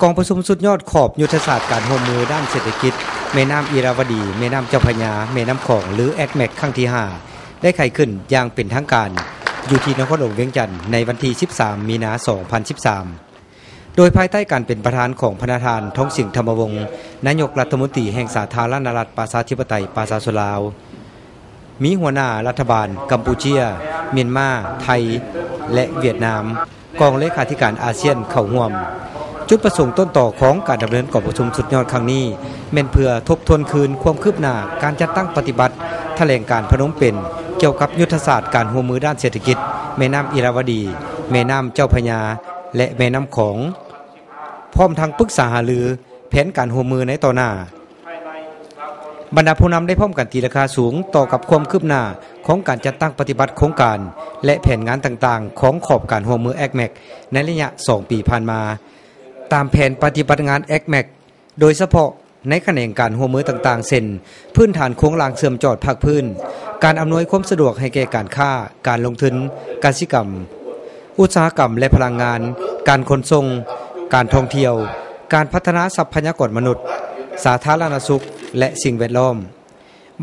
ກອງປະຊຸມສຸດຍອດຂອບຍຸດທະສາດການຮ່ວມມືດ້ານເສດຖະກິດ ແມ່ນ້ຳອີຣາວະດີ, ແມ່ນ້ຳເຈົ້າພະຍາ, ແມ່ນ້ຳຂອງ ຫຼື ເອັກແມັກ ຄັ້ງທີຫ້າ ໄດ້ໄຂຂຶ້ນຢ່າງເປັນທາງການ ຢູ່ທີ່ນະຄອນຫຼວງວຽງຈັນ ໃນວັນທີສິບສາມ ມີນາ ສອງພັນສິບສາມ ໂດຍພາຍໃຕ້ການເປັນປະທານຂອງພະນະທ່ານ ທອງສິງ ທຳມະວົງ ນາຍົກລັດຖະມົນຕີແຫ່ງສາທາລະນະລັດປະຊາທິປະໄຕປະຊາຊົນລາວ, ມີຫົວໜ້າລັດຖະບານກຳປູເຈຍ, ມຽນມາ, ໄທ ແລະ ຫວຽດນາມ, ກອງເລຂາທິການອາຊຽນເຂົ້າຮ່ວມ. ຈຸດປະສົງຕົ້ນຕໍຂອງການດຳເນີນກອງປະຊຸມສຸດຍອດຄັ້ງນີ້ ແມ່ນເພື່ອທົບທວນຄືນຄວາມຄືບໜ້າການຈັດຕັ້ງປະຕິບັດຖະແຫຼງການພະນົມເປັນ ກ່ຽວກັບຍຸດທະສາດການຮ່ວມມືດ້ານເສດຖະກິດ ແມ່ນ້ຳອີຣາວະດີ, ແມ່ນ້ຳເຈົ້າພະຍາ ແລະ ແມ່ນ້ຳຂອງ, ພ້ອມທັງປຶກສາຫາລືແຜນການຮ່ວມມືໃນຕໍ່ໜ້າ. ບັນດາຜູ້ນຳໄດ້ພ້ອມກັນຕີລາຄາສູງຕໍ່ກັບຄວາມຄືບໜ້າຂອງການຈັດຕັ້ງປະຕິບັດໂຄງການ ແລະ ແຜນງານຕ່າງໆຂອງຂອບການຮ່ວມມື ເອັກແມັກ ໃນໄລຍະສອງປີຜ່ານມາ, ຕາມແຜນປະຕິບັດງານ ເອັກແມັກ ໂດຍສະເພາະໃນຂະແໜງການຮ່ວມມືຕ່າງໆ ເຊັ່ນ ພື້ນຖານໂຄງລ່າງເຊື່ອມຈອດພາກພື້ນ, ການອຳນວຍຄວາມສະດວກໃຫ້ແກ່ການຄ້າ, ການລົງທຶນ, ກະສິກຳ, ອຸດສາຫະກຳ ແລະ ພະລັງງານ, ການຂົນສົ່ງ, ການທ່ອງທ່ຽວ, ການພັດທະນາຊັບພະຍາກອນມະນຸດ, ສາທາລະນະສຸກ ແລະ ສິ່ງແວດລ້ອມ.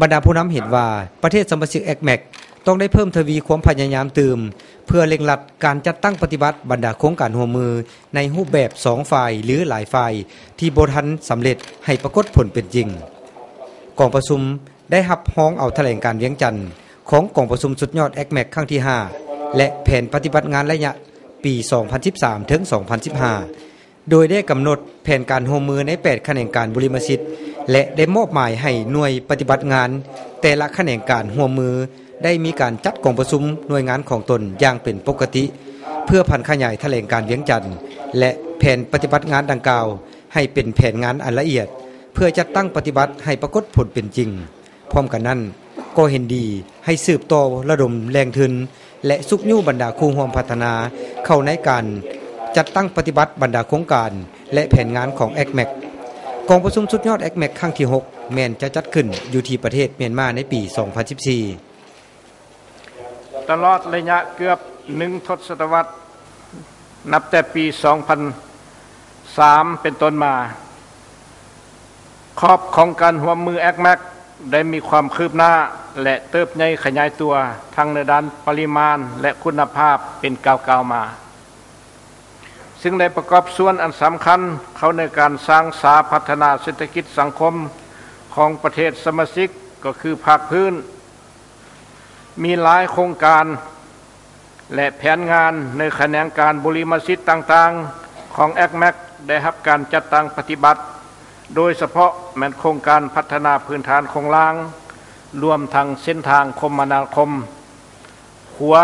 ບັນດາຜູ້ນຳເຫັນວ່າ ປະເທດສະມາຊິກ ເອັກແມັກ ຕ້ອງໄດ້ເພີ່ມທະວີຄວາມພະຍາຍາມຕື່ມ ເພື່ອເລັ່ງລັດການຈັດຕັ້ງປະຕິບັດບັນດາໂຄງການຮ່ວມມື ໃນຮູບແບບສອງຝ່າຍ ຫຼື ຫຼາຍຝ່າຍ ທີ່ບໍ່ທັນສຳເລັດໃຫ້ປາກົດຜົນເປັນຈິງ. ກອງປະຊຸມໄດ້ຮັບຮອງເອົາຖະແຫຼງການວຽງຈັນ ຂອງກອງປະຊຸມສຸດຍອດ ເອັກແມັກ ຄັ້ງທີຫ້າ ແລະ ແຜນປະຕິບັດງານໄລຍະປີສອງພັນສິບສາມ ເຖິງ ສອງພັນສິບຫ້າ ໂດຍໄດ້ກຳນົດແຜນການຮ່ວມມືໃນແປດຂະແໜງການບຸລິມະສິດ ແລະ ໄດ້ມອບໝາຍໃຫ້ໜ່ວຍປະຕິບັດງານແຕ່ລະຂະແໜງການຮ່ວມມື ໄດ້ມີການຈັດກອງປະຊຸມໜ່ວຍງານຂອງຕົນຢ່າງເປັນປົກກະຕິ ເພື່ອຜັນຂະຫຍາຍຖະແຫຼງການວຽງຈັນ ແລະ ແຜນປະຕິບັດງານດັ່ງກ່າວ ໃຫ້ເປັນແຜນງານອັນລະອຽດ ເພື່ອຈັດຕັ້ງປະຕິບັດໃຫ້ປາກົດຜົນເປັນຈິງ. ພ້ອມກັນນັ້ນ ກໍເຫັນດີໃຫ້ສືບຕໍ່ລະດົມແຫຼ່ງທຶນ ແລະ ຊຸກຍູ້ບັນດາຄູ່ຮ່ວມພັດທະນາເຂົ້າໃນການຈັດຕັ້ງປະຕິບັດບັນດາໂຄງການ ແລະ ແຜນງານຂອງ ເອັກແມັກ. ກອງປະຊຸມສຸດຍອດ ເອັກແມັກ ຄັ້ງທີຫົກ ແມ່ນຈະຈັດຂຶ້ນຢູ່ທີ່ປະເທດມຽນມາໃນປີສອງພັນສິບສີ່. ຕະຫຼອດໄລຍະເກືອບໜຶ່ງທົດສະຕະວັດ ນັບແຕ່ປີສອງພັນສາມເປັນຕົ້ນມາ, ຂອບຂອງການຮ່ວມມື ເອັກແມັກ ໄດ້ມີຄວາມຄືບໜ້າ ແລະ ເຕີບໃຫຍ່ຂະຫຍາຍຕົວ ທັງໃນດ້ານປະລິມານ ແລະ ຄຸນນະພາບເປັນກ້າວໆມາ, ຊຶ່ງໄດ້ປະກອບສ່ວນອັນສຳຄັນເຂົ້າໃນການສ້າງສາພັດທະນາເສດຖະກິດສັງຄົມຂອງປະເທດສະມາຊິກ ກໍຄືພາກພື້ນ. ມີຫຼາຍໂຄງການ ແລະ ແຜນງານໃນຂະແໜງການບຸລິມະສິດຕ່າງໆຂອງ ເອັກແມັກ ໄດ້ຮັບການຈັດຕັ້ງປະຕິບັດ, ໂດຍສະເພາະແມ່ນໂຄງການພັດທະນາພື້ນຖານໂຄງລ່າງ, ລວມທັງເສັ້ນທາງຄົມມະນາຄົມ, ຂົວ,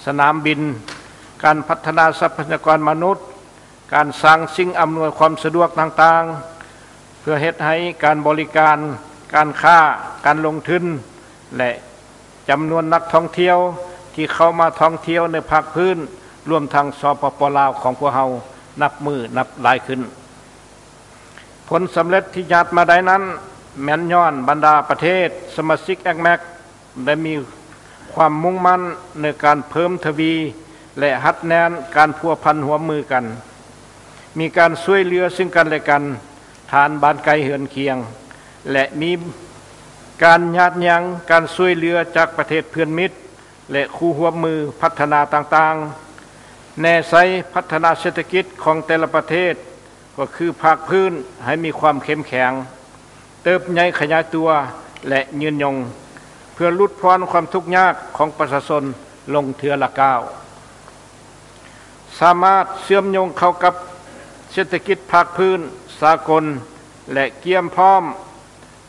ສະໜາມບິນ, ການພັດທະນາຊັບພະຍາກອນມະນຸດ, ການສ້າງສິ່ງອຳນວຍຄວາມສະດວກຕ່າງໆ ເພື່ອເຮັດໃຫ້ການບໍລິການ, ການຄ້າ, ການລົງທຶນ ແລະ ຈຳນວນນັກທ່ອງທ່ຽວທີ່ເຂົ້າມາທ່ອງທ່ຽວໃນພາກພື້ນ ລວມທັງ ສປປ ລາວ ຂອງພວກເຮົາ ນັບມື້ນັບຫຼາຍຂຶ້ນ. ຜົນສຳເລັດທີ່ຍາດມາໄດ້ນັ້ນ ແມ່ນຍ້ອນບັນດາປະເທດສະມາຊິກ ເອັກແມັກ ໄດ້ມີຄວາມມຸ່ງໝັ້ນໃນການເພີ່ມທະວີ ແລະ ຮັດແໜ້ນການພົວພັນຮ່ວມມືກັນ, ມີການຊ່ວຍເຫຼືອຊຶ່ງກັນແລະກັນ ທ່ານບ້ານໃກ້ເຮືອນຄຽງ ແລະ ມີການຍາດຍັງການຊ່ວຍເຫຼືອຈາກປະເທດເພື່ອນມິດ ແລະ ຄູ່ຮ່ວມມືພັດທະນາຕ່າງໆ, ແນໃສ່ພັດທະນາເສດຖະກິດຂອງແຕ່ລະປະເທດ ກໍຄືພາກພື້ນໃຫ້ມີຄວາມເຂັ້ມແຂງ, ເຕີບໃຫຍ່ຂະຫຍາຍຕົວ ແລະ ຍືນຍົງ, ເພື່ອຫຼຸດຜ່ອນຄວາມທຸກຍາກຂອງປະຊາຊົນລົງເທື່ອລະກ້າວ, ສາມາດເຊື່ອມໂຍງເຂົ້າກັບເສດຖະກິດພາກພື້ນສາກົນ ແລະ ກຽມພ້ອມ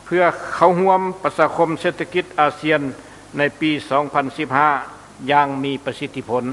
ເພື່ອເຂົ້າຮ່ວມປະຊາຄົມເສດຖະກິດອາຊຽນໃນປີສອງພັນສິບຫ້າ ຢ່າງມີປະສິດທິຜົນ.